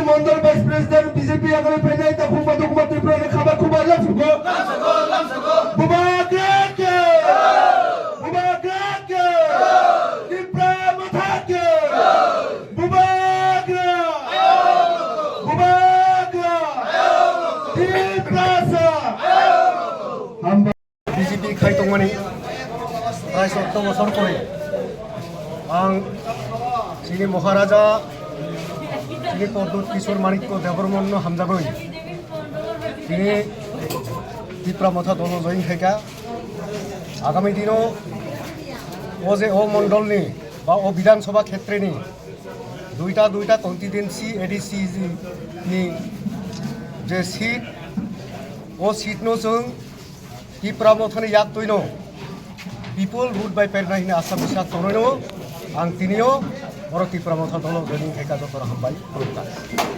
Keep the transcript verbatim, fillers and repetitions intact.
Mondol Vice President B J P agami penai ta khumba tu khumba Tripura ni khaba khumba lam sugo. Bubagra ke. Bubagra ke. Tipra Motha ke. Bubagra. Bubagra. Tiprasa. Hamba. B J P khai tongmani prai sotto bosor pore ang chini Maharaja, chini Pradyut Kishore Manikya Debbarmano hamjagwi chini Tipra Motha dolo join khaikha. Agami dino o je o mondolni ba o Bidhan Sabha khetreni duita duita constituency A D C ni je seat, o seat no chwng Tipra Mothani yak twino people vote bai pernai hwnwi asa bwsa tongnai no ang tinio oro Tipra Motha dolo joining khaikha joto rok hambai khulumkha.